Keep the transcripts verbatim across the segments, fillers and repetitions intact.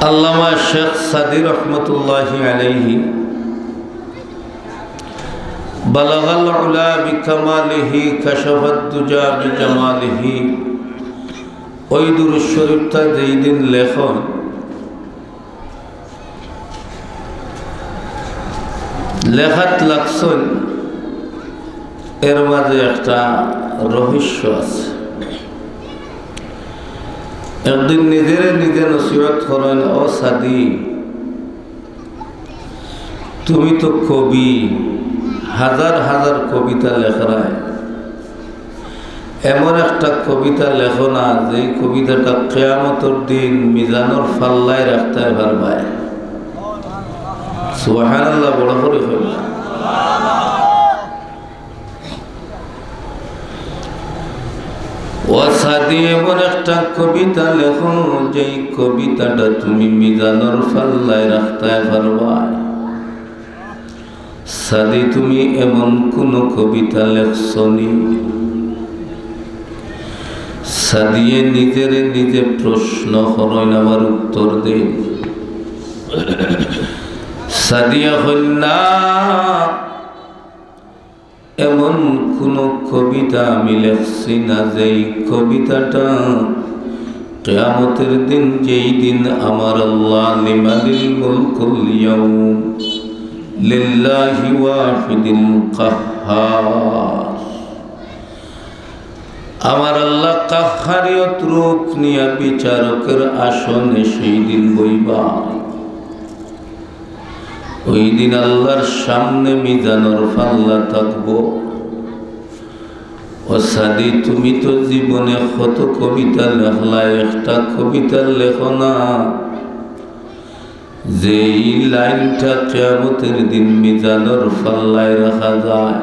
আল্লামা শেখ সাদী রহমতুল্লাহি আলাইহি, বালাগাল উলা বিকামালিহি, কাশাফাদ দুজা বিজামালিহি, ওই দুরূদ শরীফটা যেই দিন লেখইন, লেখাত লাগছইন, এর মাঝে একটা রহস্য আছে। একদিন নিজেরে নিজে নসিহত করইন, "ও সাদী, তুমি তো কবি, হাজার হাজার কবিতা লেখরায়, এমন একটা কবিতা লেখো না, যেই কবিতাটা কিয়ামতর দিন মিজানর পাল্লায় রাখতায় পারবায়।" সুবহানাল্লাহ, বড় করি কইবা। "ও সাদী, এমন একটা কবিতা লেখো, যেই কবিতাটা তুমি মিজানর পাল্লায় রাখতায় পারবায়।" সাদী, তুমি এমন কুনু কবিতা লেখছো নি? সাদিয়ে নিজেরে নিজে প্রশ্ন করইন, আবার উত্তর দেইন। সাদিয়ে কইন, "না, এমন কুনু কবিতা আমি লেখছি না, যেই কবিতাটা কিয়ামতের দিন, যেই দিন আমার আল্লাহ, লিমানিল মুলকুল ইয়াউম, লিল্লাহি ওয়াহিদিল কাহহার, আমার আল্লাহ কাহহারিয়ত রূপ নিয়া বিচারকের আসনে সেই দিন বইবা।" ওই দিন আল্লাহর সামনে মিজানর পাল্লা থাকবো। ও সাদী, তুমি তো জীবনে কত কবিতা লেখলা, একটা কবিতা লেখো না, যে এই লাইনটা কিয়ামতের দিন মিজানর পাল্লায় রাখা যায়।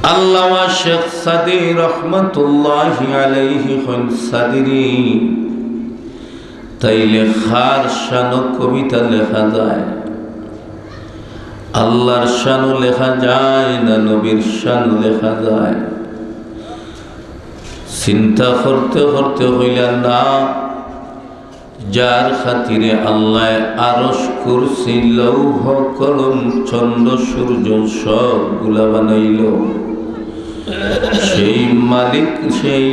আল্লামা শেখ সাদী রহমতুল্লাহি আলাইহি কইন, "সাদী রে, তাইলে কার শানো কবিতা লেখা যায়? আল্লাহর শানো লেখা যায় না নবীর শানো লেখা যায়?" চিন্তা করতে করতে কইলা, "না, যার খাতিরে আল্লায় আরশ, কুরসি, লৌহ, কলম, চন্দ্র, সূর্য সবগুলা বানাইল, সেই মালিক, সেই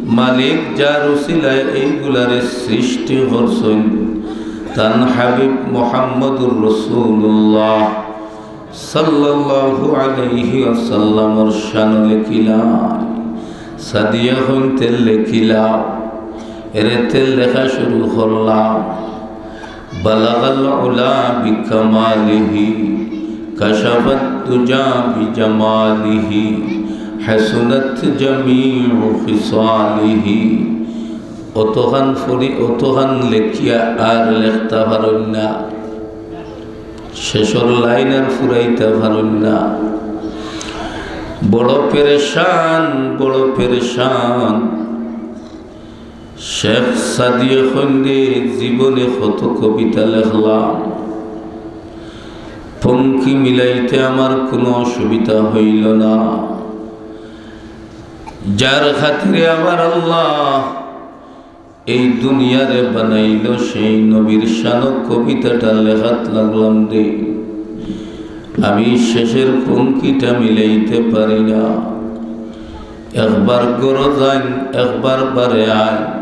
মালিক যার উসিলায় এইগুলারে সৃষ্টি করছইন, তান হাবিব মুহাম্মদুর রাসূলুল্লাহ সাল্লাল্লাহু আলাইহি ওয়াসাল্লামর শানো লেখিলাম।" সাদিয়ে কইন, "তে লেখিলাও।" এরে তে লেখা শুরু করলাম। বালাগাল উলা বিকামালিহি, কাশাফাদ দুজা বিজামালিহি, হাসুনাত জামিউ খিসালিহি। অতখান পড়ি, অতখান লেখিয়া আর লেখতা পারইন না। শেষর লাইন আর ফুরাইতা পারইন না। বড় পেরেশান, বড় পেরেশান। শেখ সাদিয়ে কইন, "জীবনে কত কবিতা লেখলাম, পংক্তি মিলাইতে আমার কুনু অসুবিধা অইল না। যার খাতিরে আমার আল্লাহ এই দুনিয়ারে বানাইল, সেই নবীর শানো কবিতাটা লেখাত লাগলাম রে, আমি শেষর পংক্তিটা মিলাইতে পারি না। একবার ঘরো যাইন, একবার বারে আইন,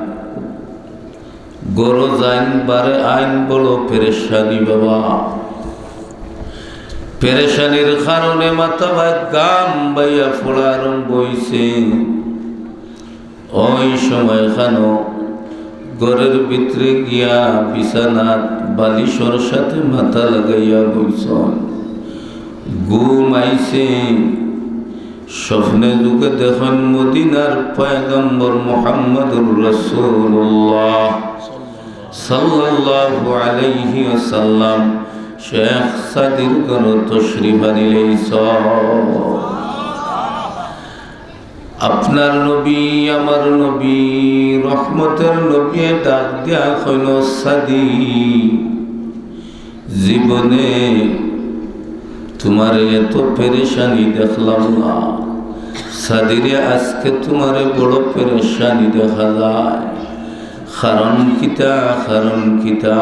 ঘরো যাইন, বারে আইন, বড় পেরেশানি বাবা।" পেরেশানির কারণে মাথাবায় ঘাম বাইয়া পড়া আরম্ভ অইছে। ওই সময়খানো ঘরর ভিতরে গিয়া বিছানাত বালিশর সাথে মাথা লাগাইয়া বইছইন। ঘুম আইছে। স্বপ্নে যুগে দেখইন মদিনার পয়গম্বর মুহাম্মদুর রাসূলুল্লাহ সাল্লাল্লাহু আলাইহি ওয়াসাল্লাম শেখ সাদির ঘরো তশরিফ আনিলাইছইন। আপনার নবী, আমার নবী, রহমতের নবী ডাক দিয়া কইন, "সাদি, জীবনে তুমারে এত পেরেশানি দেখলাম না, সাদিরে, আজকে তুমারে বড় পেরেশানি দেখা যায়। কারণ কিতা? কারণ কিতা?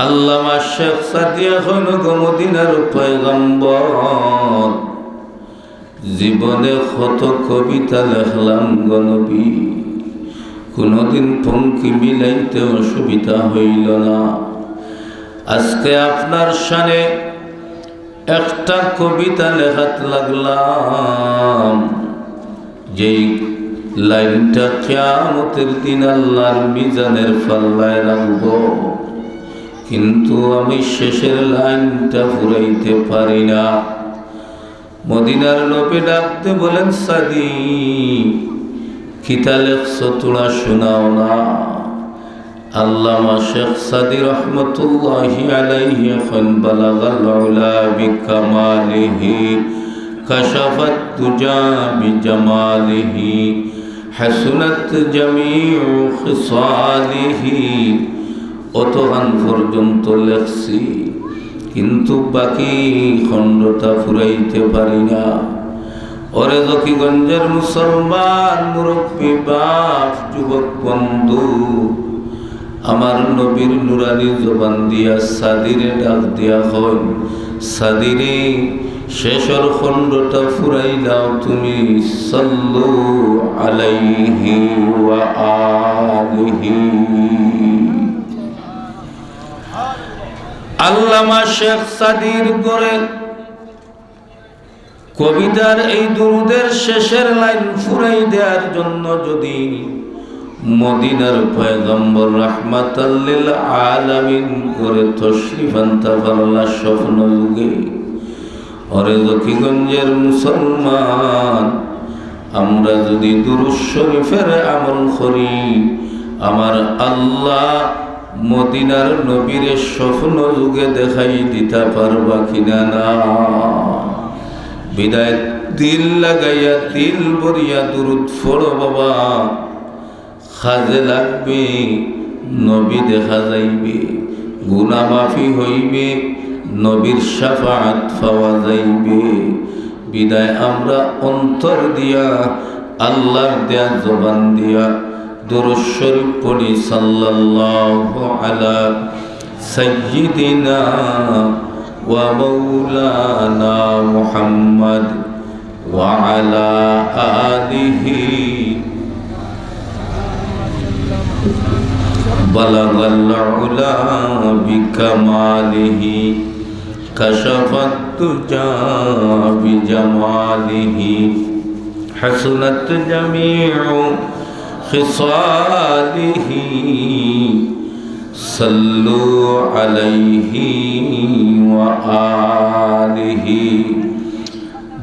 আল্লামা শেখ সাদিয়ে কইন, গো মদিনার পয়গম্বর, জীবনে কত কবিতা লেখলাম গো নবী, কুনুদিন পংক্তি মিলাইতে অসুবিধা অইল না। আজকে আপনার শানে একটা কবিতা লেখাত লাগলাম, যেই লাইনটা কিয়ামতের দিন আল্লার মিজানের পাল্লায় রাখব, কিন্তু আমি শেষের লাইনটা ফুরাইতে পারি না। মদিনার নবী ডাকতে বলেন, সাদি, কিতা লেখছো থুড়া শুনাও না। আল্লামা শেখ সাদি রহমতুল্লাহি আলাইহি কইন, বালাগাল উলা বিকামালিহি, কাশাফাত দুজা বিজামালিহি, হাসুনাত জামিউ খিসালিহি। অতখান পর্যন্ত লেখছি, কিন্তু বাকি খণ্ডটা ফুরাইতে পারি না। ওরে জকিগঞ্জের মুসলমান, মুরব্বী বাপ, যুবক বন্ধু, আমার নবীর নুরানি জবান দিয়া সাদিরে ডাক দিয়া কইন, সাদিরে, শেষর খণ্ডটা ফুরাইলাও তুমি, সাল্লু আলাইহি ওয়া আলিহি। আল্লামা শেখ সাদির ঘরে কবিতার এই দুরুদের শেষের লাইন ফুরাই দেওয়ার জন্য যদি মদিনার পয়গম্বর রাহমাতাল লিল আলামিন ঘরে তশরিফ আনতা পারলা স্বপ্ন যুগে, ওরে জকিগঞ্জের মুসলমান, আমরা যদি দুরুদ শরীফের আমল করি, আমার আল্লাহ মদিনার নবীরে স্বপ্ন যুগে দেখাই দিতা পারবা কিনা না? বিদায় দিল লাগাইয়া, দিল ভরিয়া দুরুদ পড়ো বাবা। কাজে লাগবে, নবী দেখা যাইবে, গুনাহ মাফি হইবে, নবীর শাফাআত পাওয়া যাইবে। বিদায় আমরা অন্তর দিয়া, আল্লাহর দেয়া জবান দিয়া দুরুদ শরীফ পড়ি, সাল্লাল্লাহু আলা সাইয়্যিদিনা ওয়া মাওলানা মুহাম্মদ وعلى آله بلغ العلا بكماله كشف الدجى بجماله حسنت جميع خصاله صلوا عليه وآله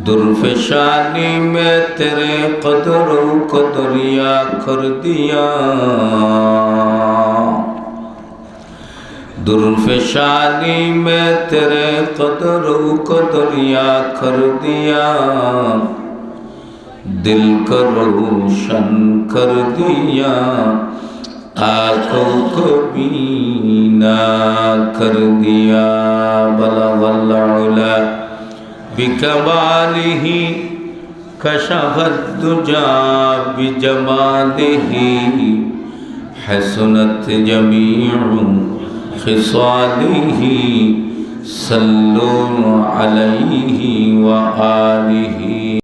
درفشانی میں تیرے قدر و قدریا کر دیا۔ درفشانی میں تیرے قدر و قدریا کر دیا۔ دل کو روشن کر دیا، آنکھوں کو بینا کر دیا۔ بلغ العلا بکمالہ، کشف الدجی بجمالہ، حسنت جمیع خصالہ، صلوا علیہ وآلہ